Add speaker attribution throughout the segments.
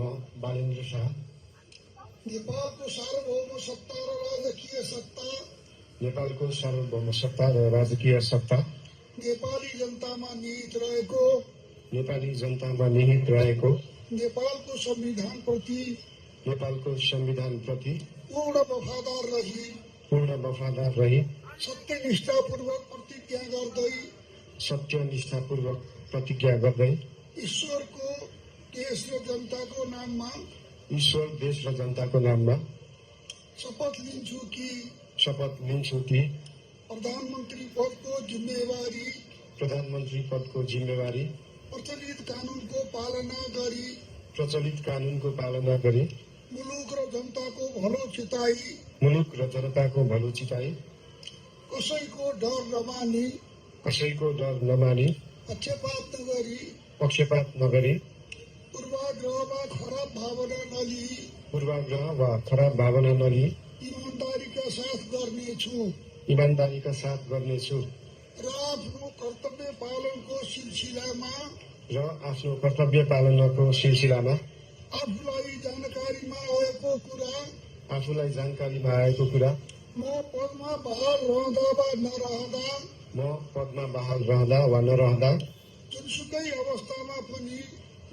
Speaker 1: बालेन्द्र शाह।
Speaker 2: नेपालको सार्वभौम सत्ता र राजकीय सत्ता
Speaker 1: नेपालको सार्वभौम सत्ता र राजकीय सत्ता
Speaker 2: नेपाली जनतामा निहित रहेको
Speaker 1: नेपाली जनतामा निहित रहेको
Speaker 2: नेपालको
Speaker 1: संविधानप्रति
Speaker 2: पूर्ण
Speaker 1: वफादार रही
Speaker 2: सत्यनिष्ठापूर्वक
Speaker 1: प्रतिज्ञा गर्दै
Speaker 2: ईश्वरको देश र जनताको नाममा शपथ लिन्छु कि प्रधानमन्त्री पदको जिम्मेवारी प्रचलित कानूनको पालना गरी मुलुक र जनताको भलो चिताई कसैको डर नमानी पक्षपात नगरी पूर्वाग्रह वा खराब भावना नलिई ईमानदारीका साथ गर्नेछु र आफ्नो कर्तव्य पालनको सिलसिलामा आफूलाई जानकारीमा आएको कुरा म पदमा बहाल रहँदा वा नरहँदा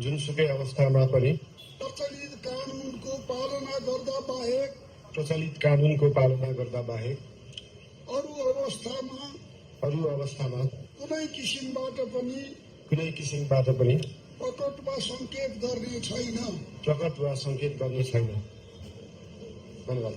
Speaker 2: जुनसुकै अवस्थामा पनि प्रचलित कानूनको पालना गर्दा बाहेक अरू अवस्थामा कुनै किसिमबाट पनि प्रकट वा सङ्केत गर्ने छैन। धन्यवाद।